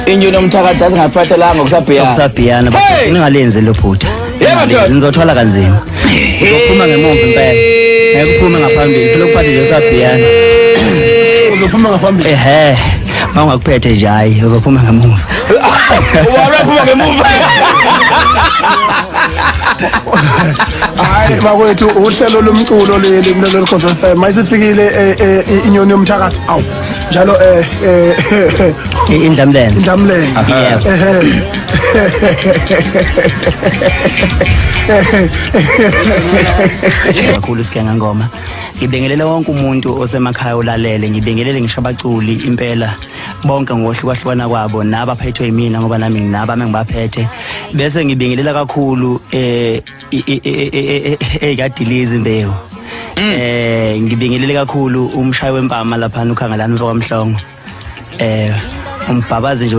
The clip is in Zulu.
Inyoni yomthakathi asingaphathelanga kusabhiyana. Kusabhiyana. Hey! Ningalenzi lo phutha. Yebo, ndoda. Nizothwala kanzima. Uzophuma ngemuva impela. Ngeke uphume ngaphambili. Phela ukuphathe nje usabhiyana. Uzophuma ngaphambili. Ehhe. Mawungakuphethe nje hayi uzophuma ngemuva. Uwaphuma ngemuva. Hayi bakwethu, uhlelo lomculo leli kulelo Khosi FM. Mayisifikile inyoni yomthakathi, awu njalo Indlamlenze. Indlamlenze. Yebo. Kakhulu sigenga ngoma. Ngibingelele wonke umuntu osemakhaya olalele, ngibingelele ngisho abaculi impela bonke ngokuhlukahlukana kwabo nabaphethwe yimina, ngoba nami nginabo engibaphethe. Bese ngibingelela kakhulu ekadilizi imbewu. Ngibingelele kakhulu umshayi wempama lapha, uKhangelani mfokaMhlongo. Umbhabazi nje.